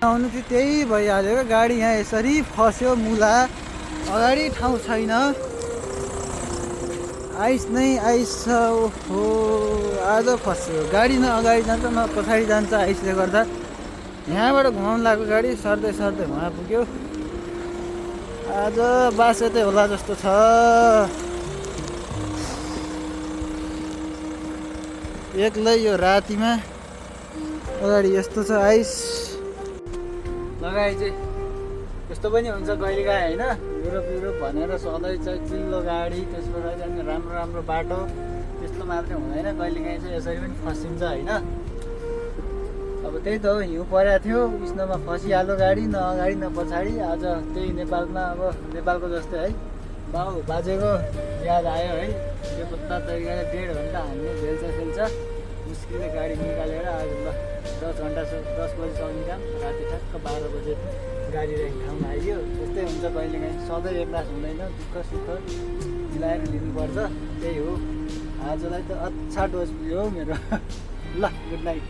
आउनु चाहिँ त्यही भइहाल्यो क्या गाडी यहाँ यसरी फस्यो मुला अगाडि ठाउँ छैन आइस नै आइस छ ओहो आज फस्यो गाडी न अगाडि जान्छ न पछाडि जान्छ आइसले गर्दा यहाँबाट घुमाउनु लाग्यो गाडी सर्दै सर्दै उहाँ पुग्यो आज बास यतै होला जस्तो छ एक्लै यो रातिमा अगाडि यस्तो छ आइस लगाए चाहिँ यस्तो पनि हुन्छ कहिलेकाहीँ होइन युरोप भनेर सधैँ चाहिँ चिल्लो गाडी त्यसबाट चाहिँ राम्रो राम्रो बाटो त्यस्तो मात्रै हुँदैन कहिलेकाहीँ चाहिँ यसरी पनि फसिन्छ होइन अब त्यही त हो हिउँ परेको थियो स्नोमा फसिहाल्यो गाडी न अगाडि न पछाडि आज त्यही नेपालमा अब नेपालको जस्तै है बाजेको याद आयो है त्यो पत्ता तरिकाले 1.5 घन्टा हामीले खेल्छ मुस्किलले गाडी निकालेर आज ल 10 बजीसम्म काम राति ठ्याक्क 12 बजे गाडी राख्ने ठाउँमा आइयो त्यस्तै हुन्छ कहिलेकाहीँ सधैँ एकलास हुँदैन दुःख सुख मिलाएर लिनुपर्छ त्यही हो आजलाई त अच्छा डोज पुग्यो मेरो ल गुड नाइट